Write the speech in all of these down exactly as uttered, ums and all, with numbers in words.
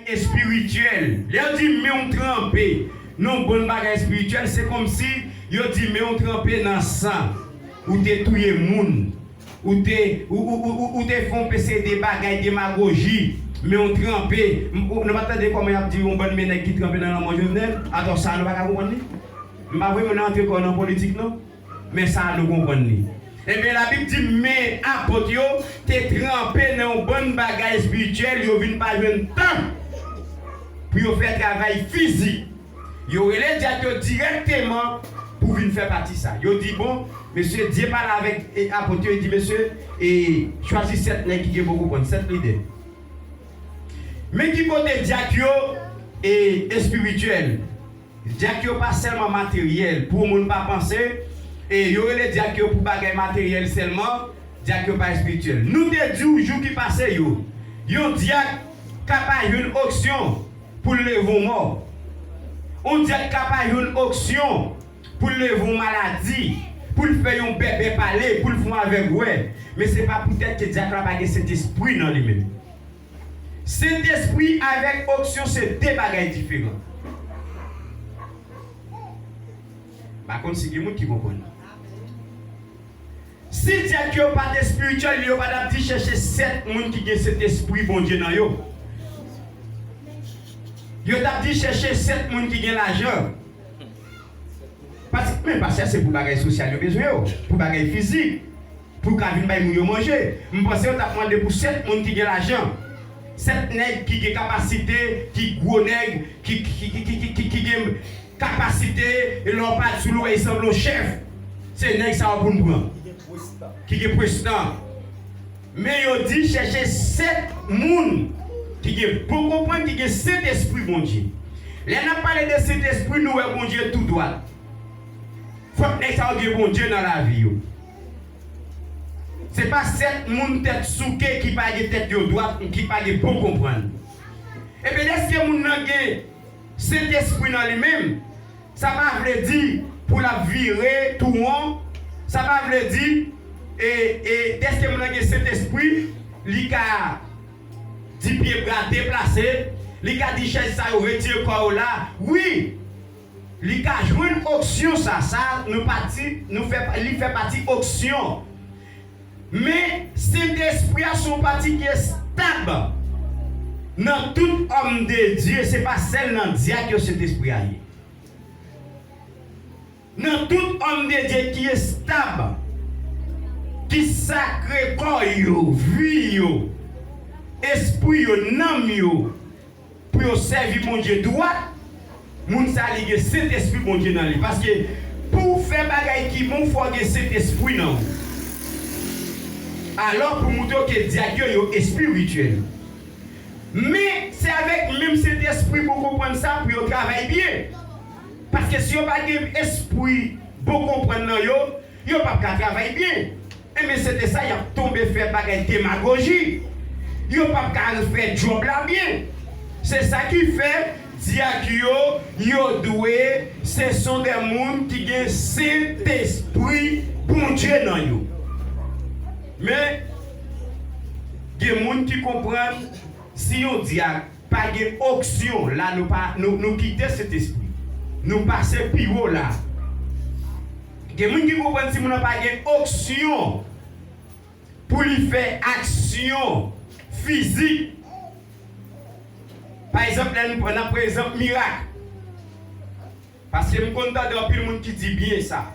Espirityèl. Lè yo di men w tranpe nan yon bann bagay espirityèl, se kòmsi yo di men w tranpe nan san. Ou te touye moun. Ou te, ou, ou, ou, ou, ou te fè yon P C D bagay demagoji. Men w tranpe. M- ou- Nou pa tande kòman y ap di yon bann men nèg ki tranpe nan lanmò Jovenel? Atò sa nou pa ka konprann li? M pa vle moun antre kò nan politik non. Men sa a nou konprann li. Ebyen, Labib di men apot yo te tranpe nan yon bann bagay espirityèl, yo vin pa jwenn tan pou yo fè travay fizik. Yo rele dyak yo dirèkteman pou vin fè pati sa. Yo di, bon, mesye, Dye pale avèk e, apot yo, e di, mesye, e chwazi sèt nèg ki gen bon konprann, sèt lidè. Men ki kote dyak yo e espirityèl. Dyak yo pa sèlman materyèl, pou moun pa panse, e yo rele dyak yo pou bagay materyèl sèlman, dyak yo pa espirityèl. Nou te di w jou ki pase yo, yon dyak ka pa jwenn onksyon pou l leve yon mò. Yon dyak ka pa jwenn onksyon pou l leve yon maladi, pou l fè yon bèbè pale, pou l fè yon avèg wè. Men se pa poutèt ke dyak la pa gen Sentespri nan li menm. Sentespri avèk onksyon se de bagay diferan. M pa konn si gen moun ki konprann. Si dyak yo pa t espirityèl, yo pa t ap di chèche sèt moun ki gen Sentespri Bondye nan yo. Yo t ap di chèche sèt moun ki gen lajan. Paske, men pastè se pou bagay sosyal yo bezwen yo, pou bagay fizik, pou ka vin bay moun yo manje. M panse yo t ap mande pou sèt moun ki gen lajan. Sèt nèg ki gen kapasite, ki gwo nèg, ki, ki, ki, ki, ki, ki, ki gen kapasite, e lè w pa sou l, ou wè, e sanble yon chèf. Se nèg sa yo pou n pran. Ki gen prestan. Men yo di chèche sèt moun ki gen bon konprann, ki gen Sentespri Bondye. Lè n ap pale de Sentespri, nou wè Bondye tou dwat. Fòk nèg sa yo gen Bondye nan lavi yo. Se pa sèt moun tèt souke ki pa gen tèt yo dwat, ki pa gen bon konprann. Ebyen, dèske moun nan gen Sentespri nan li menm, sa pa vle di pou l ap vire tou won. Sa pa vle di, e, e, dèske moun nan gen Sentespri, li ka di pye bra deplase, li ka di chèz sa yo retire kò yo la. Wi, li ka jwenn onksyon sa, sa nou pati, nou fè, li fè pati onksyon. Men, Sentespri a se yon pati ki estab nan tout òm de Dye, se pa sèl nan dyak yo Sentespri a ye. Nan tout òm de Dye ki estab, ki sakre kò yo, vi yo, espri yo, nanm yo, pou yo sèvi Bondye dwat, moun sa li gen Sentespri Bondye nan li. Paske pou w fè bagay ki bon, fò w gen Sentespri nan ou. Alò, pou moutre w ke dyak yo, yo espirityèl. Men, se avèk menm Sentespri pou w konprann sa, pou yo travay byen. Paske si yo pa gen espri bon konprann nan yo, yo p ap ka travay byen. Enben, se te sa, y ap tonbe fè bagay demagoji. Yo p ap ka fè djòb la byen. Se sa ki fè dyak yo, yo dwe, se son de moun ki gen Sentespri Bondye nan yo. Men, gen moun ki konprann si yon dyak pa gen onksyon, la nou pa, nou, nou kite Sentespri. Nou pase pi wo la. Gen moun ki konprann si moun nan pa gen onksyon pou li fè aksyon fizik. Pa egzanp, lè n pran, n ap pran egzanp mirak. Paske m konn tande anpil moun ki di byen sa.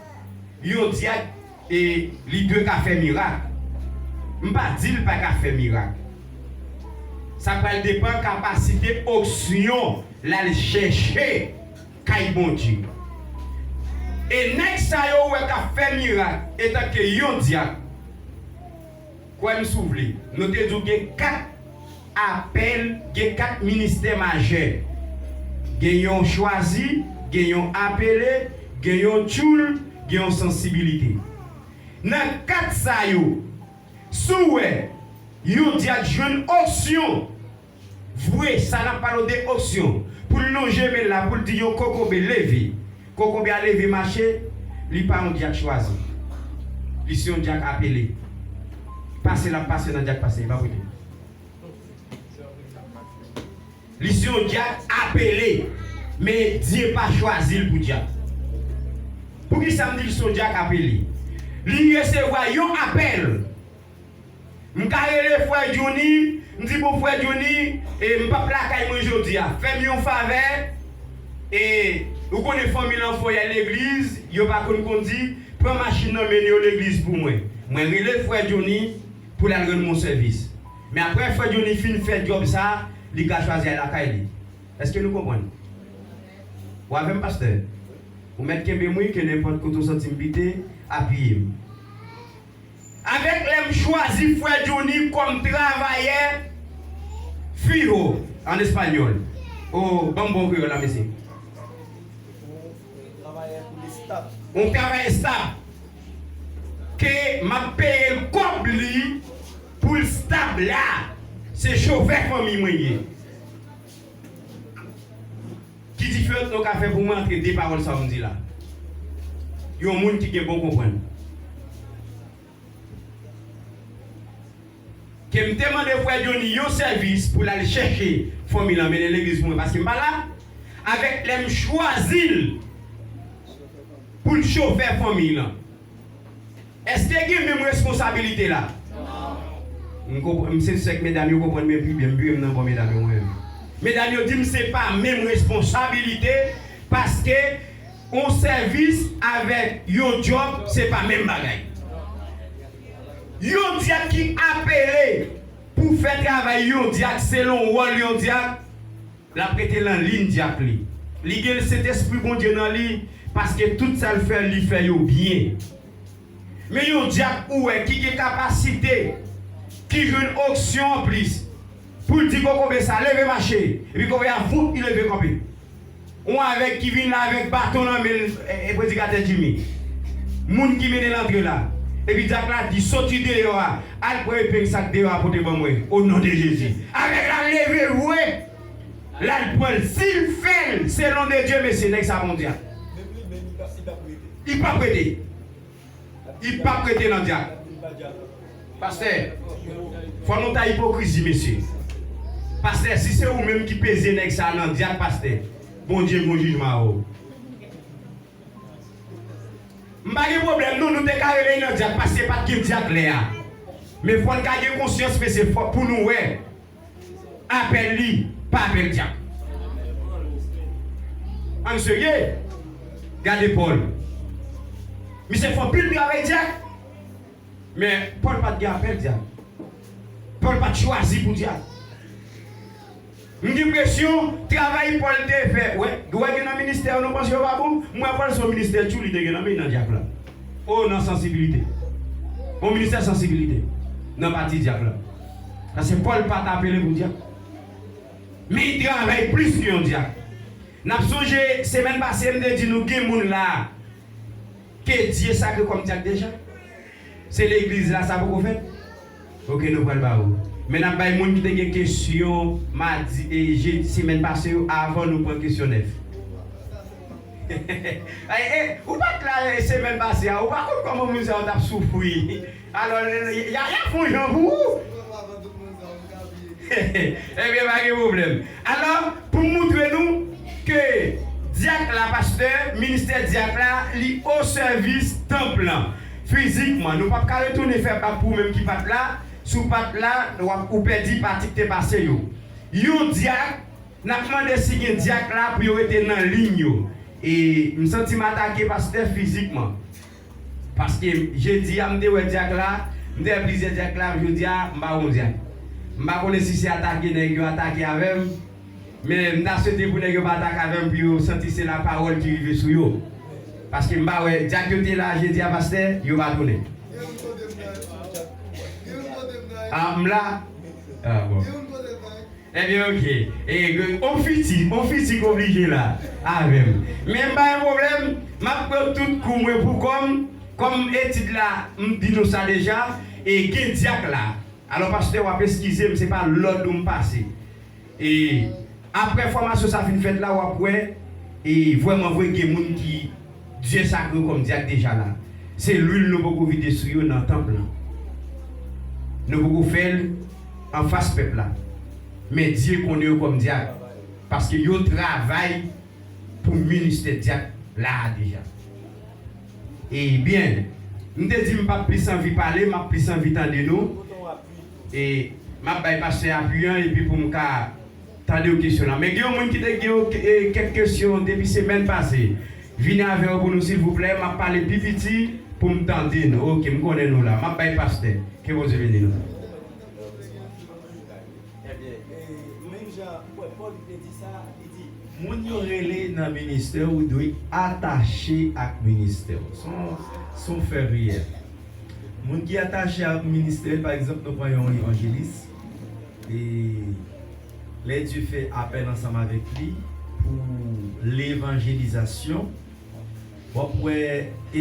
Yon dyak, e, li dwe ka fè mirak. M pa di l pa ka fè mirak. Sa pral depann kapasite onksyon l al chèche kay Bondye. E nèg sa yo ou wè k ap fè mirak, etanke yon dyak, kwè m si w vle, nou te di w gen kat apèl, gen kat ministè majè. Gen yon chwazi, gen yon apele, gen yon tchoul, gen yon sansibilite. Nan kat sa yo, si w wè yon dyak jwenn onksyon, vre, sa n ap pale w de onksyon, pou l lonje men l la, pou l di yon kokobe leve. Kokobe a leve mache, li pa yon dyak chwazi. Li se yon dyak apele. Pase l ap pase nan dyak pase, li p ap rete. Li se yon dyak apele, men Dye pa chwazi l pou dyak. Poukisa m di l se yon dyak apele? Li resevwa yon apèl. M ka rele frè Johnny, m di, "Bon, frè Johnny, e, m p ap lakay mwen jodi a. Fè m yon favè, e, ou konnen fanmi l anfò, y al legliz, yo pa konn kondi, pran machin nan, mennen yo legliz pou mwen." Mwen rele frè Johnny pou l al rann mwen sèvis. Men apre frè Johnny fin fè djòb sa, li ka chwazi al lakay li. Èske nou konprann? Ou avè m, pastè? Ou mèt kenbe m, wi, ke nenpòt kote w santi m bite, apiye m. Avèk lè m chwazi frè Johnny kòm travayè fijo, an espanyòl. O, ban m bon kreyòl la, mesye. Yon travayè estab. Ke m ap peye l kòb li pou l stab la. Se chofè fanmi mwen ye. Ki diferans nou ka fè pou mwen antre de pawòl sa yo m di la? Yon moun ki gen bon konprann. Ke m te mande frè Johnny yon sèvis pou l al chèche fanmi l lan mennen legliz pou mwen, paske m pa la, avèk lè m chwazi l pou l chofè fanmi l lan. Èske gen menm responsabilite la? M konprann, m se sèk medam yo konprann mwen pi byen, m pi byen m nan bò medam yo mwen menm. Medam yo di m se pa menm responsabilite, paske yon sèvis avèk yon djòb, se pa menm bagay. Yon dyak ki apele pou fè travay yon dyak selon wòl yon dyak, l ap rete nan liy dyak li. Li gen Sentespri Bondye nan li, paske tout sa l fè, li fè yo byen. Men yon dyak ou wè ki gen kapasite, ki jwenn onksyon anplis, pou l di kokobe sa, leve mache, epi kokobe a, voup, li leve kanpe. Yon avèg ki vin la avèk baton nan men l, e, e, predikatè Jimmy. Moun ki mennen l antre la. Epi dyak la di, "Soti deyò a, al pran epeng sa k deyò a pote ban mwen, o non de Jezi." Avèg la leve vre, l al pran l. Si l fè l, se non de Dye, mesye, nèg sa bon dyak. Li p ap rete. Li p ap rete nan dyak. Pastè, fò nou ta ipokrizi, mesye. Pastè, si se ou menm ki peze nèg sa a nan dyak, pastè, Bondye gon jijman avè w. M pa gen pwoblèm, non, nou te ka rele l nan dyak, paske pa t gen dyak lè a. Men fò n ka gen konsyans, mesye, fò pou nou wè. Apèl li, pa apèl dyak. Ann serye. Gade Pòl. Misye fè anpil travay dyak. Men Pòl pa t gen apèl dyak. Pòl pa t chwazi pou dyak. M gen enpresyon, travay Pòl te fè, wè, wè gen nan ministè yo, nou panse yo pa bon? M wè Pòl se yon ministè tjou li te gen nan men nan dyak la. O, nan sansibilite. Yon ministè sansibilite. Nan pati dyak la. Paske Pòl pa t apele pou dyak. Men li travay plis ke yon dyak. N ap sonje, semèn pase, m te di nou gen moun la ke Dye sakre kòm dyak deja. Se legliz la, sa poko fèt? Oke, nou pral ba ou. Men n ap bay moun ki te gen kesyon madi, e, jedi, semèn pase yo, avan nou pran kesyon nèf. E, e, ou pa t la, e, semèn pase a, ou pa konn kòman moun sa yo t ap soufri. Alò, y a, y a fè yon jan pou ou. Ebyen, pa gen pwoblèm. Alò, pou m moutre nou ke dyak la, pastè, ministè dyak la, li o sèvis tanp lan. Fizikman, nou p ap ka retounen fè bak pou ou menm ki pa t la. Si w pa t la, w ap, ou pèdi pati k te pase yo. Yon dyak, n ap mande si gen dyak la pou yo rete nan liy yo. E m santi m atake pastè fizikman. Paske jedi a, m te wè dyak la, m te wè plizyè dyak la, jodi a, m pa wè yon dyak. M pa konnen si se atake nèg yo atake avè m, men m ta swete pou nèg yo pa atake avè m, pou yo santi se lapawòl ki rive sou yo. Paske m pa wè, dyak yo te la jedi a, pastè, yo pa tounen. A, m la? A, bon. Ebyen, oke. E, on fiti, on fiti k oblije la avè m. Men m pa gen pwoblèm, m ap pran tout kou mwen pou kò m. Kòm etid la, m di nou sa deja, e gen dyak la. Alò, pastè, w ap eskize m, se pa lòd ou m pase. E apre fòmasyon sa fin fèt la, w ap wè, e vrèman vre, gen moun ki Dye sakre yo kòm dyak deja la. Se lwil nou poko vide sou yo nan tanp lan. Nou poko fè l anfas pèp la. Men Dye konnen yo kòm dyak. Paske yo travay pou ministè dyak la a deja. Ebyen, m te di m p ap plis anvi pale, m ap plis anvi tande nou. E m ap bay pastè api an epi pou m ka tande w kesyon la. Men gen yon moun ki te gen yon, e, kèk kesyon depi semèn pase. Vini avè yo pou nou, silvouplè. M ap pale pi piti pou m tande nou. Oke, m konnen nou la. M ap bay pastè. Ke Bondye beni nou. Ebyen, e, menm jan, ou wè, Pòl te di sa, li di, moun yo rele nan ministè, ou dwe atache ak ministè w. Se yon, se yon fè reyèl. Moun ki atache ak ministè l, pa egzanp, nou pran yon evanjelis, e lè Dye fè apèl ansanm avèk li pou levanjelizasyon, w ap wè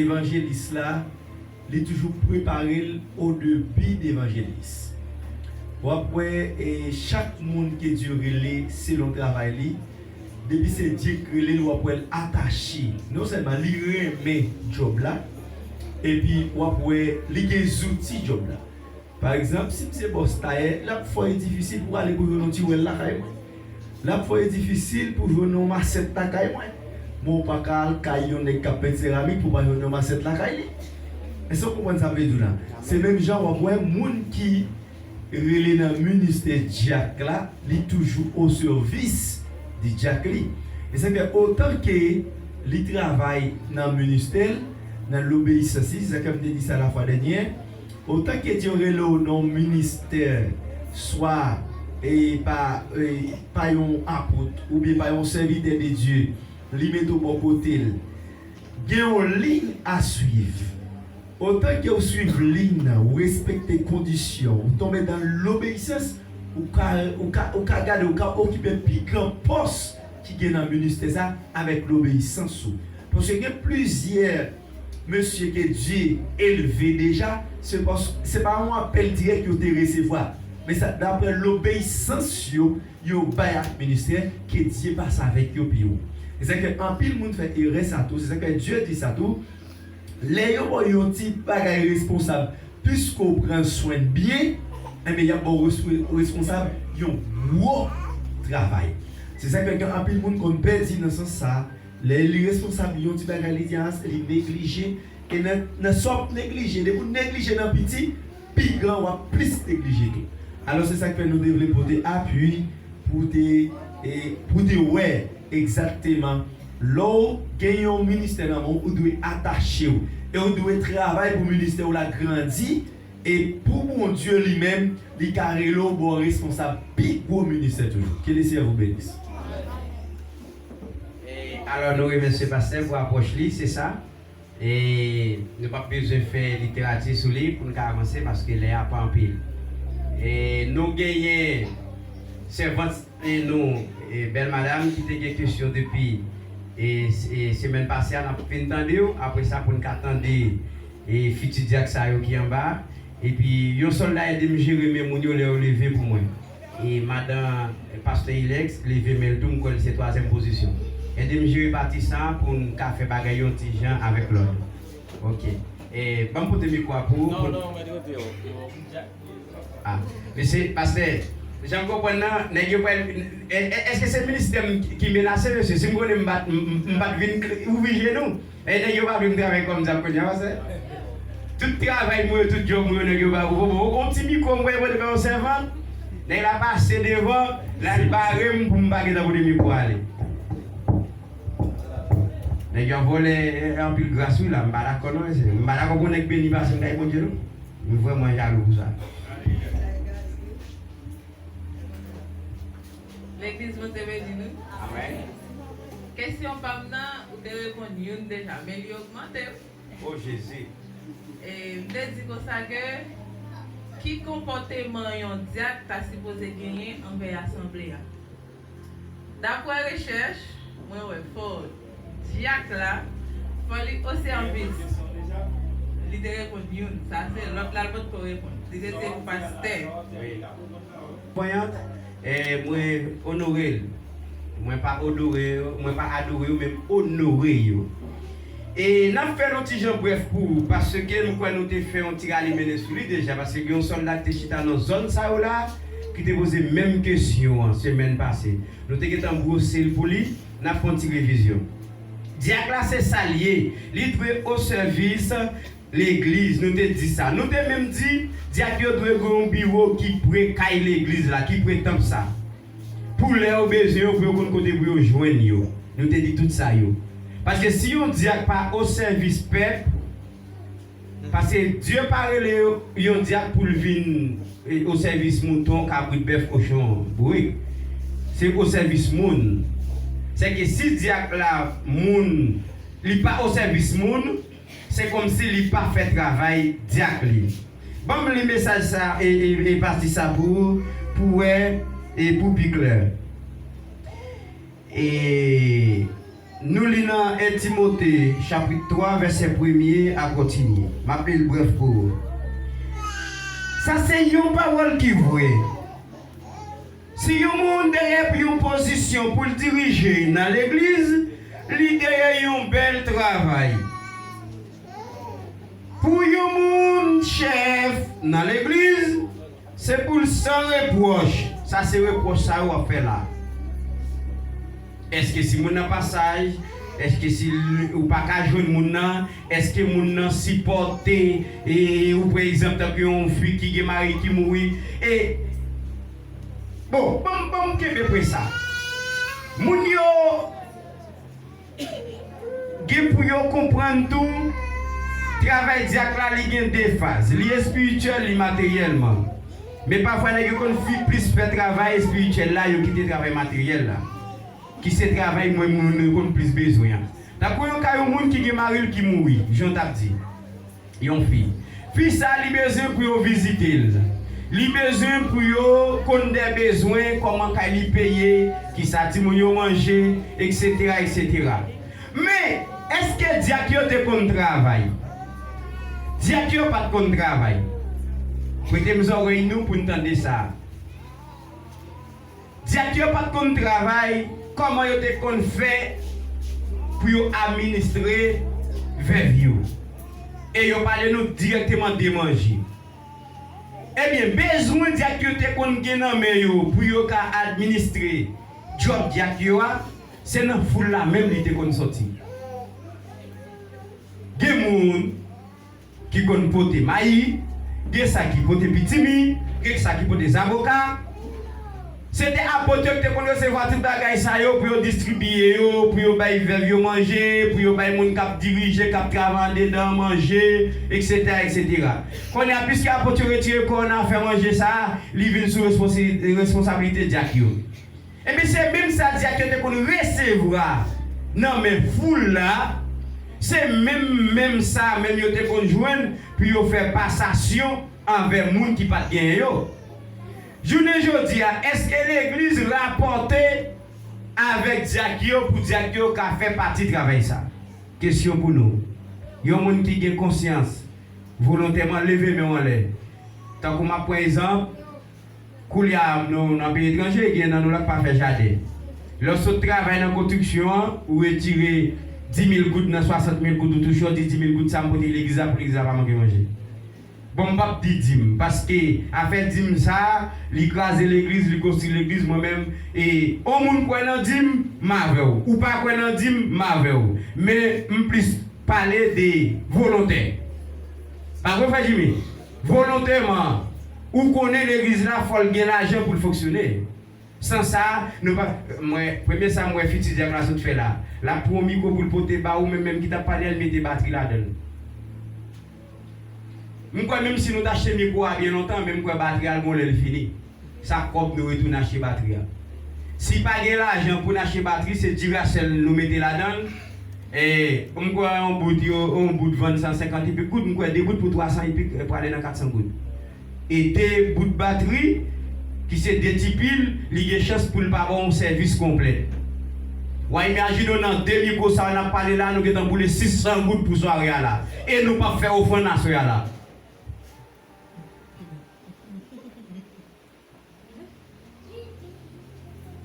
evanjelis la, li toujou prepare l au début d'évangéliste. W ap wè, e, chak moun ke Dye rele selon travay li, depi se Dye k rele l, w ap wè l atache. Non sèlman li renmen djòb la, epi w ap wè li gen zouti djòb la. Pa egzanp, si m se bòs tayè, l ap fò e difisil pou ale pou jwenn yon ti wèl lakay mwen. L ap fò e difisil pou jwenn yon masèt lakay mwen. Men w pa ka al kay yon nèg k ap pent seramik pou w pa jwenn yon masèt lakay li. Èske w konprann sa m vle di w la? Se menm jan w ap wè moun ki rele nan ministè dyak la, li toujou o sèvis di dyak li. E sa k fè otan ke li travay nan ministè l, nan lobeyisans li, se sa k fè m te di sa lafwa dènyè, otan ke Dye rele w nan yon ministè, swa, e, pa, e, pa yon apot oubyen pa yon sèvitè de Dye, li mete w bò kote l, gen yon liy a swiv. Otan ke w swiv liy nan, ou respekte kondisyon, ou tonbe dan lobeyisans, ou ka, ou ka, ou ka gade, ou ka okipe pi gran pòs ki gen nan ministè sa avèk lobeyisans ou. Paske gen plizyè mesye ke Dye elve deja, se pas, se pa yon apèl dirèk yo te resevwa, men sa daprè lobeyisans yo, yo bay ak ministè ke Dye pase avèk yo pi wo. Se sa k fè anpil moun fè erè sa tou, se sa k fè Dye di sa tou, lè yo ba w yon ti bagay responsab, piske w pran swen l byen, enben y ap ba w res-, responsab yon gwo travay. Se sa k fè gen anpil moun konn pèdi nan sans sa, lè li responsab yon ti bagay, li di, a, li neglije. E nan, nan sa w ap neglije, depi w neglije nan piti, pi gran w ap plis neglije tou. Alò, se sa k fè nou te vle pote apui pou te, e, pou te wè egzakteman lè w gen yon ministè nan men w, ou dwe atache w. E ou dwe travay pou ministè w la grandi. E pou Bondye li menm, li ka rele w ba w responsab pi gwo ministè toujou. Que le Seigneur vous bénisse. E, alò, nou remèsye pastè pou apwòch li, se sa. E nou p ap bezwen fè literati sou li pou n ka avanse, paske lè a pa anpil. E nou genyen sèvant, e nou, e bèl madanm ki te gen kesyon depi, e, e semèn pase a, n ap fin tande w. Apre sa, pou n ka tande, e fiti dyak sa yo ki anba. Epi, yon sòlda ede m jere men moun yo lè yo leve pou mwen. E madan pastè Ilex leve men l tou, m kwè l se twazyèm pozisyon. Ede m jere pati sa a pou n ka fè bagay yon ti jan avèk lòd. Oke. E, ban m pote mikwo a pou ou. Non, non, mèt rete, o. A, mesye, pastè, jan m konprann nan, nèg yo pral, e, e, èske se ministè m ki menase, mesye? Si m konnen m pa t, m, m, m pa t vin ouvri je nou. E nèg yo pa vle m travay kòm dyak kounye a, pastè. Tout travay mwen yo, tout djòb mwen yo, nèg yo pa, bon, bon, bon, yon ti mikwo mwen pote bay yon sèvant. Nèg la pase devan, l al bare m pou m pa gentan pote mikwo ale. Nèg yo vòlè, e, anpil gras wi la, m pa dakò non, mesye. M pa dakò pou nèg beni pase m kay Bondye non. M vrèman jalou pou sa. Legliz Bondye beni nou. Amèn. Kesyon pa m nan, ou te reponn youn deja, men li ogmante wi. O Jezi. E m te di konsa ke, ki konpòteman yon dyak ta sipoze genyen anvè asanble a? Daprè rechèch mwen wè, fò dyak la, fò li o sèvis. Li te reponn youn, sa se lòt la, l potko reponn. Li rete pou pastè. Kwayant, e, mwen onore l. Mwen pa odore yo, mwen pa adore yo, men m onore yo. E n ap fè l yon ti jan brèf pou ou, paske m kwè nou te fè yon ti rale mennen sou li deja, paske gen yon sòlda ki te chita nan zòn sa yo la, ki te poze menm kesyon an semèn pase. Nou te gentan bwose l pou li, n ap fè yon ti revizyon. Dyak la se sa l ye, li dwe o sèvis legliz, nou te di sa. Nou te menm di, dyak yo dwe gen yon biwo ki pre kay legliz la, ki pre tanp sa. Pou lè yo bezwen yo, pou yo konn kote pou yo jwenn yo. Nou te di tout sa yo. Paske si yon dyak pa o sèvis pèp, paske Dye pa rele yon dyak pou l vin e, o sèvis mouton, kabrit, bèf, kochon, bourik. Se o sèvis moun. Sèke si dyak la, moun, li pa o sèvis moun, se kòmsi li pa fè travay dyak li. Ban m li mesaj sa, e, e, e pati sa pou ou, pou wè, e pou pi klè. E nou li nan en Timote, chapit twa, vèsè premye a kontinye. M ap li l brèf pou ou. Sa se yon pawòl ki vre. Si yon moun dèyè yon pozisyon pou l dirije nan legliz, li dèyè yon bèl travay. Pou yon moun chèf nan legliz, se pou l san repwòch. Sa se repwòch sa yo w ap fè la. Èske si moun nan pa saj? Èske si l- ou pa ka jwenn moun nan? Èske moun nan sipòte e, ou pran egzanp tankou yon fi ki gen mari ki mouri? E bon, ban m- ban m kenbe pwen sa. Moun yo gen pou yo konprann tou, travay dyak la li gen de faz. Li espirityèl, li materyèlman. Men pafwa nèg yo konn fi- plis fè travay espirityèl la, yo kite travay materyèl la. Ki se travay mwen moun yo konn plis bezwen an. Tankou yon ka yon moun ki gen mari l ki mouri, jan w t ap di. Yon fi. Fi sa li bezwen pou yo vizite l. Li bezwen pou yo konn de bezwen, kòman kay li peye, kisa timoun yo manje, eksetera, eksetera. Men, èske dyak yo te konn travay? Dyak yo pa t konn travay. Prete m zòrèy nou pou n tande sa. Dyak yo pa t konn travay, kòman yo te konn fè pou yo administre vèv yo? E yo pale nou dirèkteman de manje. Ebyen, bezwen dyak yo te konn gen nan men yo pou yo ka administre djòb dyak yo a, se nan foul la menm li te konn sòti. Gen moun ki konn pote mayi, gen sa ki pote pitimi, gen sa ki pote zaboka. Se te apot yo ki te konn resevwa tout bagay sa yo pou yo distribiye yo, pou yo bay vèv yo manje, pou yo bay moun k ap dirije, k ap travay andedan an manje, eksetera, eksetera. Kounye a, piske apot yo retire kò nan afè manje sa a, li vin sou responsi- responsablite dyak yo. Ebyen, se menm sa dyak yo te konn resevwa nan men foul la, se menm, menm sa menm yo te konn jwenn pou yo fè pasasyon anvè moun ki pa t genyen yo. Jounen jodi a, èske legliz rapòte avèk dyak yo pou dyak yo ka fè pati travay sa? Kesyon pou nou. Yon moun ki gen konsyans, volontèman leve men w anlè. Tankou m ap pran egzanp, koulye a, nou nan peyi etranje, gen nan nou la k pa fè jaden. Lè w sot travay nan konstriksyon an, ou retire dis mil goud nan swasant mil goud ou touche, w di dis mil goud sa m pote legliz la pou legliz la pa manke manje. Bon, m p ap di dim, paske afè dim sa a, li kraze legliz, li konstwi legliz, mwen menm, e, yon moun kwè nan dim, m avè w. Ou pa kwè nan dim, m avè w. Men, m plis pale de volontè. Pa vre, frè Jimmy? Volontèman, ou konnen legliz la, fò l gen lajan pou l fonksyone. San sa, nou pa, mwen, premye sa m wè fiti dyak la sot fè la. L ap pran yon mikwo pou l pote ba ou, menm, menm ki t ap pale a, l mete batri ladan l. M kwè menm si nou t achte mikwo a byen lontan, men m kwè batri a l gon lè l fini. Sa kòb nou retounen achte batri a. Si pa gen lajan pou n achte batri, se Duracell nou mete ladan l. E, m kwè yon bout yo, yon bout vann san senkant epi goud, m kwè de bout pou twa san epi, e, prale nan kat san goud. E de bout batri, ki se de ti pil, li gen chans pou l pa ba w yon sèvis konplè. W a imajine w nan de mikwo sa yo n ap pale la, nou gentan boule sis san goud pou sware a la. E nou p ap fè ofrann aswè a la.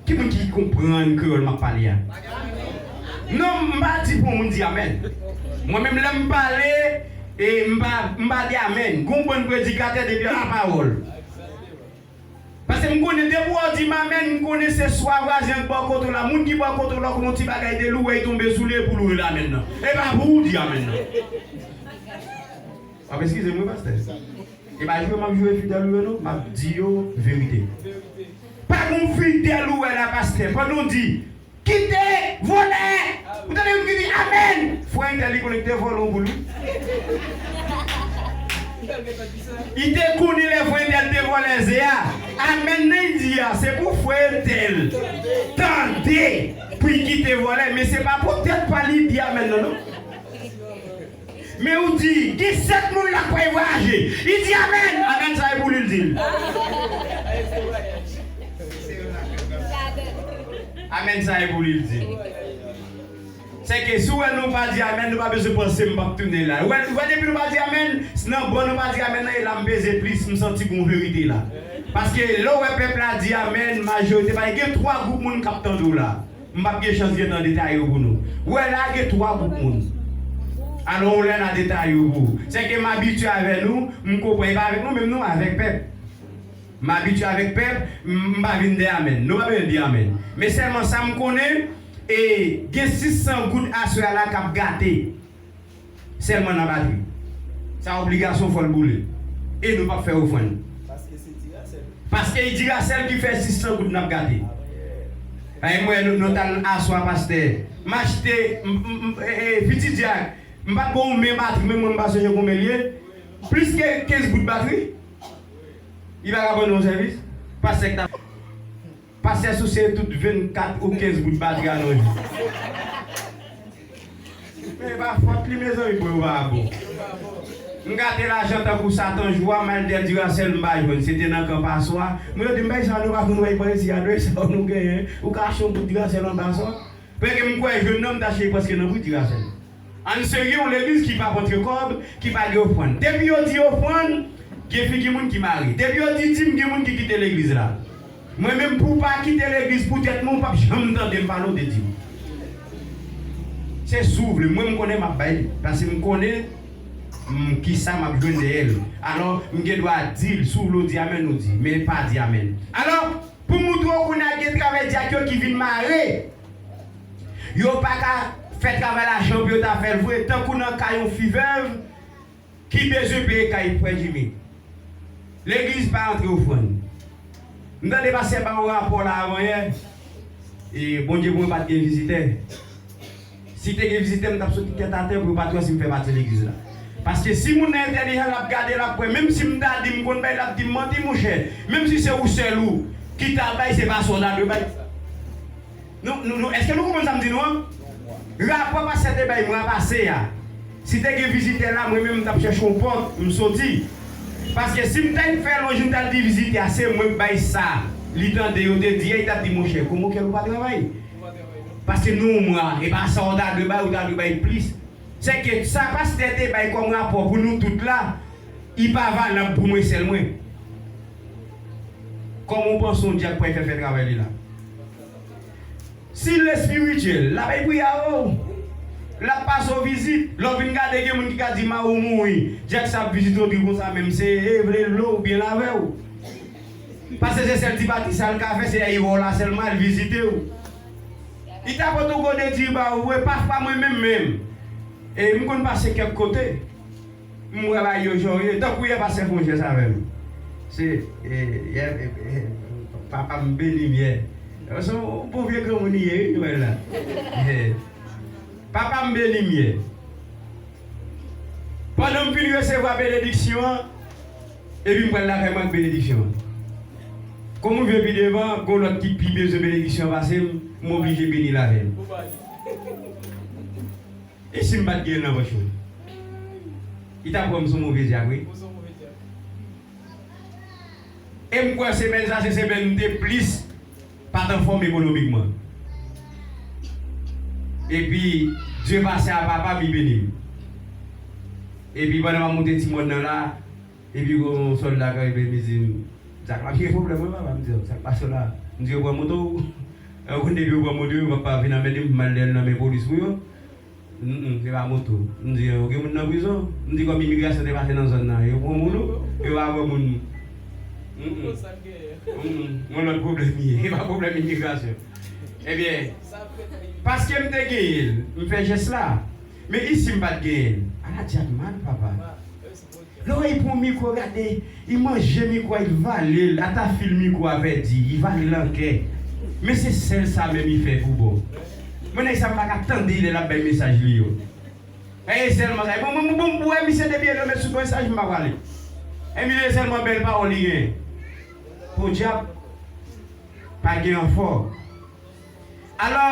Ki moun ki konprann kreyòl m ap pale a? Non, m pa di pou moun di amèn. Mwen menm lè m pale, e m pa, m pa di amèn. Gon bann predikatè depi lapawòl. Pas M konnen depi w di m amèn, m konnen se swa vwazen an k bò kote w la. Moun ki bò kote w la, w konn yon ti bagay de lou, wè, li tonbe sou li epi w loure l amèn nan. E pa pou ou di amèn nan. W ap eskize m, wi, pastè. E pa jwe m ap jwe fidèl ou yo, non. M ap di yo verite. Pa gen fidèl ou wè la, pastè. Pandan w di, kite vòlè! Ou tande youn ki di, amèn! Frè entèl, li konnen ki te vòlè yon boul, wi. Li te konnen lè frè entèl te vòlè ze a. Amèn nan li di a, se pou frè entèl tande pou l kite vòlè, men se pa pou tèt pa li di amèn nan, non. Men ou di, gen sèt moun la k pral vwayaje. Li di, amèn. Amèn sa e pou li l di l. Amèn sa e pou li l di l. Sèke si w wè nou pa di amèn, nou pa bezwen panse m p ap tounen la. Ou wè, ou wè depi nou pa di amèn, s- nan bon nou pa di amèn nan, e la m peze plis, m santi gon verite la. Paske lè w wè pèp la di amèn, majorite pa gen twa gwoup moun k ap tande w la. M p ap gen chans gentan detaye yo pou nou. Ou wè la gen twa gwoup moun. Alò, yon lè n a detaye yo pou ou. Sèke m abitye avè nou, m konprann. E pa avèk nou menm non, avèk pèp. M abitye avèk pèp, m m pa vin dèyè amèn. Nou pa bezwen di amèn. Men sèlman sa m konnen, e gen sis san goud aswè a la k ap gate. Sèlman nan batri. Sa obligasyon fò l boule. E nou p ap fè ofrann. Paske se Diracell. Paske e Diracell ki fè sis san goud n ap gate. Ay mwen, nou, nou t al aswa pastè. M achte, m, m, m, e, e, Piti Dyak, m pa t bon men batri, men mwen m pa sonje konbyen l ye. Plis ke kenz goud batri. Li pa ka ban nou yon sèvis. Pastè k ta Pastè souse tout vennkat ou kenz bout batri a nan jou. Men e pa fòt li, mezanmi, bon, yo pa bon. M gate lajan tankou Satan jou a, m al dèyè Diracell, m pa jwenn. Se te nan kan paswa. Mwen yo di m, bay sa nou pa konn wè pa isi a, dwe sa nou genyen. Ou ka achte yon bout Diracell an paswa. Paske m kwè jwenn nan, m ta cheri prèske nan pri Diracell. Ann serye, yon legliz ki p ap antre kòb, ki pa gen ofrann. Depi yo di ofrann, gen figi moun ki mare. Depi yo di dim, gen moun ki kite legliz la. Mwen menm, pou w pa kite legliz pou tèt mwen, ou p ap janm tande m pale w de dim. Se si w vle, mwen m konnen m ap bay li. Paske m konnen m, kisa m ap jwenn dèyè l. Alò, m gen dwa di l, si w vle w di amèn, ou di. Men pa di amèn. Alò, pou m montre w kounye a gen travay dyak yo ki vin mare. Yo pa ka fè travay la jan pou yo ta fè l vre, tankou nan ka yon fi vèv ki bezwen peye kay frè Jimmy. Legliz pa antre ofrann. M tande pastè ba yon rapò la avan yè. E Bondye pou mwen pa t gen vizitè. Si te gen vizitè, m t ap soti tèt atè pou yo pa t wè si m fè pati legliz la. Paske si moun nan entèlijan, l ap gade, l ap wè. Menm si m ta di m konn bay, l ap di m manti, monchè. Menm si se ou sèl ou ki ta bay, se pa sa w ta dwe bay. Nou, nou, nou, èske nou konprann sa m di nou an? Rapò pastè te bay mwa pase a. Si te gen vizitè la, mwen menm m t ap chèche yon pòt, m soti. Paske si m ta fè lonj, m t al di vizitè a, se mwen k bay sa. Li tande yo te di, li t ap di, monchè, kòman kè ou pa travay? Paske nou yon mwa, e pa sa w ta dwe bay, ou ta dwe bay plis. Sèke sa pastè te bay kòm rapò pou nou tout la, li pa valab pou mwen sèl mwen. Kòman w panse yon dyak pral fè fè travay li la? Si l espirityèl, l ap ekri a ou. L ap pase w vizit. Lè w vin gade, gen moun ki ka di mari w mouri. Dyak sa ap vizite w, di konsa menm se e vle l vle w oubyen l avè w. Paske se sèl ti pati sa l ka fè, se lè li wè w la sèlman, l vizite w. Li ta pote w gode di ba ou vre, pafwa mwen menm menm. E m konn pase kèk kote. M wè bagay yo jan yo ye. Tankou yè pastè fè yon jès avè m. Se, e, yè, e, e, papa m beni m yè. Se yon bon vye granmoun li ye, wi, nou wè l la. E, papa m beni m yè. Pandan m fin resevwa benediksyon an, epi m pral lakay mwen ak benediksyon an. Kòm m rive pi devan, gen lòt ki pi bezwen benediksyon an pase m, m oblije beni l avè l. E si m pa t gen l nan pòch mwen? Li t ap wè m se yon move dyak, wi. E m kwè semèn sa se semèn m te plis pa t anfòm ekonomikman. Epi, Dye pase a papa m, li beni m. Epi, pandan m ap monte ti mòn nan la, epi, yon sòlda k rive, li di m, "Zak, m ap gen pwoblèm, wi, papa." M di, "Sa k pase w la?" M di, "Yo pran moto w." Ou konn depi yo pran moto, yo p ap pa vin anmède m pou m al dèyè l nan men polis pou yo. Mm, mm, se pa moto. M di, "Yo gen moun nan prizon?" M di, "Kòm imigrasyon te pase nan zòn nan, yo pran moun ou, yo pa pran moun." Mm-mm. Mm-mm. Yon lòt pwoblèm li ye. E pa pwoblèm imigrasyon. Ebyen, paske m te genyen l, m fè jès la. Men isi m pa t genyen l. Ala dyab mal, papa. Lè w wè li pran mikwo, gade, li manje mikwo a, li vale l, ata fil mikwo a pèdi, li vale l an kè. Men se sèl sa menm li fè pou bon. Mwen nèg sa m pa ka tande lè l ap bay mesaj li yo. E sèlman sa. Bon, mwen, mwen, bon, mwen, misye depi e met sou mesaj m pa pale. E misye sèlman bèl pawòl li gen. Podyab, pa gen anfò. Alò,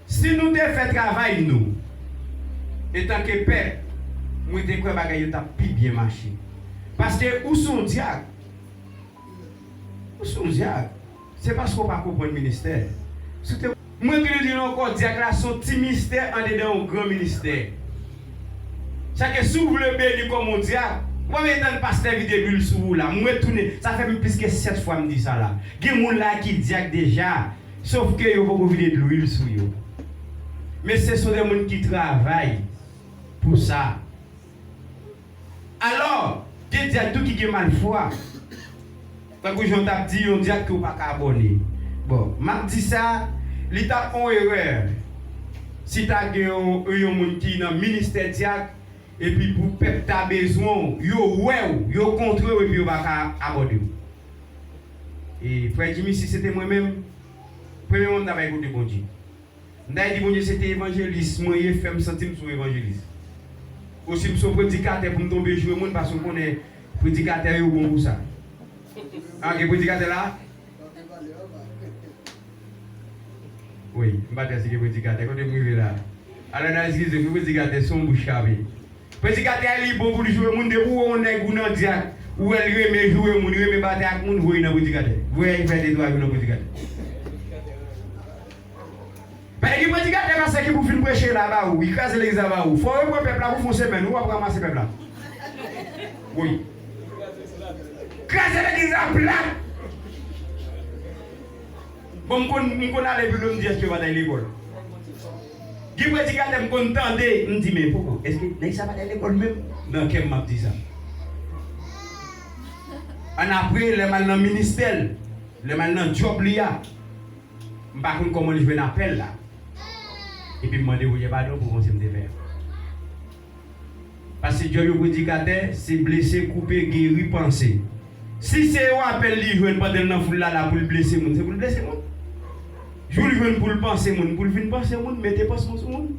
si nou te fè travay nou, etanke pèp, mwen te kwè bagay yo t ap pi byen mache. Paske ou se yon dyak. Ou se yon dyak. Se paske w pa konprann ministè. Si w te, mwen toujou di nou ankò, dyak la se yon ti ministè andedan yon gran ministè. Sa ke si w vle beni kòm yon dyak, w ap tann pastè vide lwil sou ou la. Mwen tounen, sa fè m plis ke sèt fwa m di sa la. Gen moun la ki dyak deja, sof ke yo poko vide lwil sou yo. Men se son de moun ki travay pou sa. Alò, gen dyak tou ki gen malfwa. Tankou jan w t ap di, yon dyak ke w pa ka abòne. Bon, m ap di sa, li t ap yon erè si ta gen yon, yon moun ki nan ministè dyak, epi pou pèp ta bezwen w, yo wè w, yo kontre w, epi yo pa ka abòde w. E frè Jimmy, si se te mwen menm, premye moun m ta bay kote Bondye. M ta di Bondye se te evanjelis mwen ye, fè m santi m se yon evanjelis. Ou si m se yon predikatè pou m tonbe joure moun, paske w konnen predikatè yo bon pou sa. A, gen predikatè la? Wi, m pa t wè si gen predikatè. Kote m rive la? Alò, n a eskize m, wi, predikatè se yon bouch chape. Predikatè a li bon pou l joure moun, depi w wè yon nèg ou nan dyak, ou wè l renmen joure moun, li renmen batay ak moun, voye nan predikatè. Voye fè de twa jou nan predikatè. Paske gen predikatè, pastè ki pou fin preche la ba ou, li kraze legliz la ba ou. Fò w repran pèp la pou fè yon semèn, ou ap ranmase pèp la. Wi. Kraze legliz la plat. Bon, m konn, m konn ale pi lwen, m di èske yo pa t al lekòl. Gen predikatè m konn tande, m di, men poko, èske nèg sa pa t al lekòl menm? Nan kè m, m ap di sa. Annapre, lè m al nan ministè l, lè m al nan djòb li a, m pa konn kòman li jwenn apèl la. Epi m mande Bondye padon pou panse m te fè a. Paske djòb yon predikatè, se blese, koupe, geri, panse. Si se yon apèl li jwenn pandan l nan foul la, la pou l blese moun, se pou l blese moun. Jou l jwenn pou l panse moun, pou l vin panse moun, mete pansman sou moun.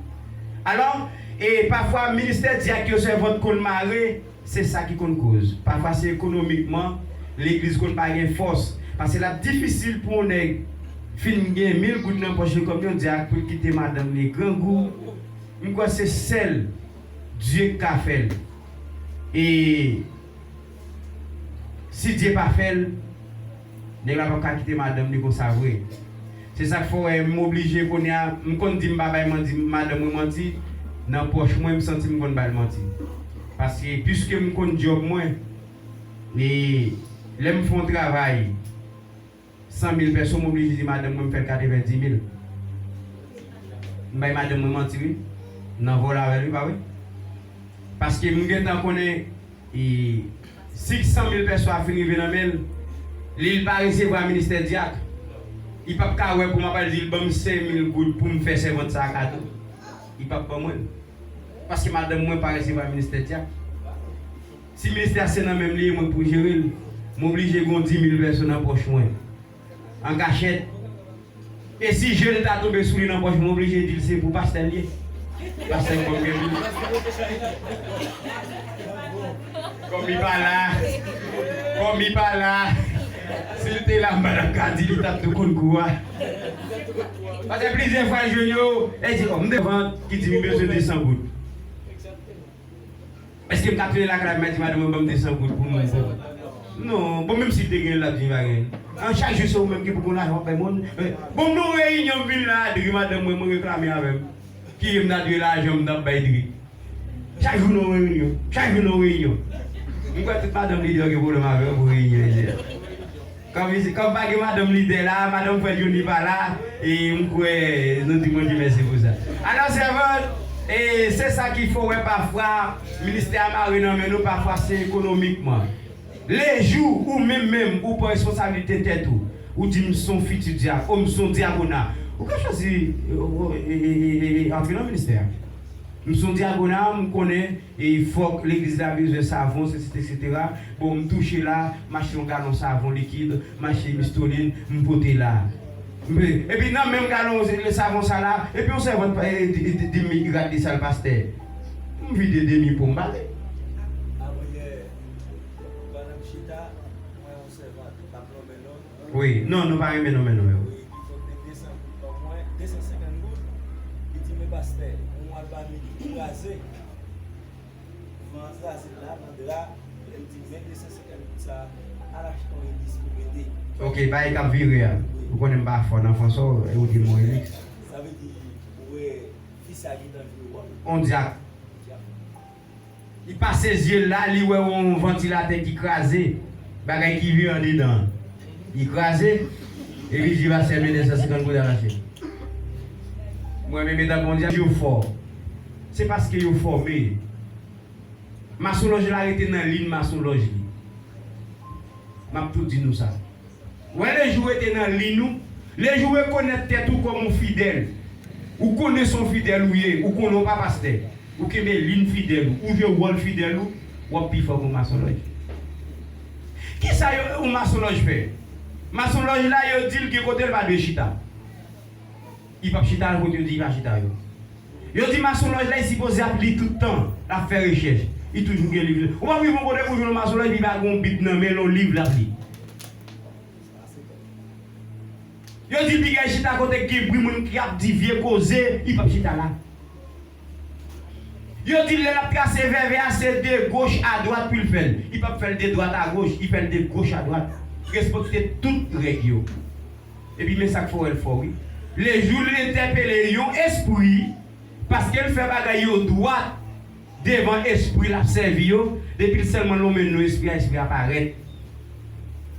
Alò, e pafwa ministè dyak yo sèvant konn mare, se sa ki konn koz. Pafwa se ekonomikman, legliz konn pa gen fòs. Paske l ap difisil pou yon nèg fin gen mil goud nan pòch li kòm yon dyak pou l kite madanm li grangou. M kwè se sèl Dye k ka fè l. E si Dye pa fè l, nèg la p ap ka kite madanm li konsa vre. Se sa k fè w wè m oblije kounye a, m konn di m pa bay manti, madanm mwen manti, nan pòch mwen, m santi m konn ba l manti. Paske, piske m konn djòb mwen, e lè m fè yon travay, san mil pèso, m oblije di madanm mwen m fè l katrevenndimil. M bay madanm mwen manti, wi. Nan vòlè avè l, wi, pa vre? Paske m gentan konnen, e, si san mil pèso a fin rive nan men l, li, li pa resevwa ministè dyak, li p ap ka wè pou m ap al di l ban m senk mil goud pou m fè sèvant sa a kado. Li p ap ban mwen l. Paske madanm mwen pa resevwa ministè dyak. Si ministè a se nan men m li ye, mwen k pou jere l, m oblije gen yon dimil pèso nan pòch mwen. An kachèt. E si je l ta tonbe sou li nan pòch, mwen oblije di l se pou pastè l ye. Pastè k ban m kenbe l. Kòm li pa la, kòm li pa la, si l te la, m pa t ap ka di li, t ap tou konn kou a. Paske plizyè fwa l jwenn yo, e di, o, m devan ki di m bezwen de san goud. Èske m ka tounen lakay la, m di madanm mwen ban m de san goud pou mwen? Non, bon, menm si l te gen l, l ap di l pa gen. An, chak jou se ou menm ki pou gon lajan w ap bay moun. Eh, bon, m nan yon reyinyon, m vin la, Dri, madanm mwen, mwen reklame avè m. Ki m ta dwe lajan m t ap bay Dri. Chak jou nan yon reyinyon, chak jou nan yon reyinyon. M kwè tout madanm lidè yo gen pwoblèm avè yo pou reyinyon lidè. Kòm isi, kòm pa gen madanm lidè la, madanm Frè Johnny pa la, e m kwè nou di Bondye mèsi pou sa. Alò, sèvant, e se sa ki fè w wè pafwa ministè a mare nan men nou, pafwa se ekonomikman. Lejou ou menm menm ou pran responsablite tèt ou, ou di m se yon fiti dyak, o m se yon dyakona, ou ka chwazi antre nan ministè a. M se yon dyakona, m konnen e fòk legliz la bezwen savon, sesi, etsetera. Bon, m touche la, m achte yon galon savon likid, m achte mistolin, m pote la. Epi nan menm galon savon sa la, epi yon sèvant di m, "Rad li sal, pastè." M vide demi po m bale. Pandan m chita, m wè yon sèvant, m p ap nonmen non l. Wi, non, nou pa renmen nonmen non yo. Wi, li pote de san goud ban mwen, de san senkant goud. Li di, "Men pastè, yon mwa l pa vini, li kraze. Van an kraze l la, nan dra." Li di, "Men de san senkant goud sa, al achte yon elis pou mete." Ok, bagay k ap vire a. Wi. Ou konnen m pa fò nan Franswa, ou di m yon elis. Sa vle di, ou wè fi sa gentan jwe wòl. On dyak. Li pase zye l la, li wè yon vantilatè ki kraze, bagay ki vire andedan an. Li kraze, epi li di, "Pastè, men de san senkant goud al achte." Mwen menm, etan kondya, yo fò. Se paske yo fòme. Masonlòj la rete nan liy masonlòj li. M ap tou di nou sa. Wè lejou w rete nan liy ou, lejou w rekonèt tèt ou kòm yon fidèl, ou konnen se yon fidèl ou ye, ou konnen w pa pastè, ou kenbe liy fidèl ou, ou jwe wòl fidèl ou, w ap pi fò ke yon masonlòj. Kisa yo, yon masonlòj fè? Masonlòj la, yo di l gen kote l pa dwe chita. Li p ap chita nan kote yo di li pa chita yo. Yo di masonlòj la, li sipoze ap li tout tan, l ap fè rechèch. Li toujou gen liv. Ou p ap rive yon kote pou jwenn yon masonlòj, li pa gen yon bib nan men l, yon liv l ap li. Yo di piga l chita kote k gen bri, moun ki ap di vye koze, li p ap chita la. Yo di lè l ap trase vèvè a, se de goch a dwat pou l fè l. Li p ap fè l de dwat a goch, li fè l de goch a dwat. Respekte tout règ yo. Epi men sa k fè w wè l fò wi. Lejou l entèpele yon espri, paske l fè bagay yo dwat devan espri l ap sèvi yo, depi l sèlman lonmen non espri a, espri a parèt.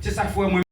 Se sa k fè w wè mwen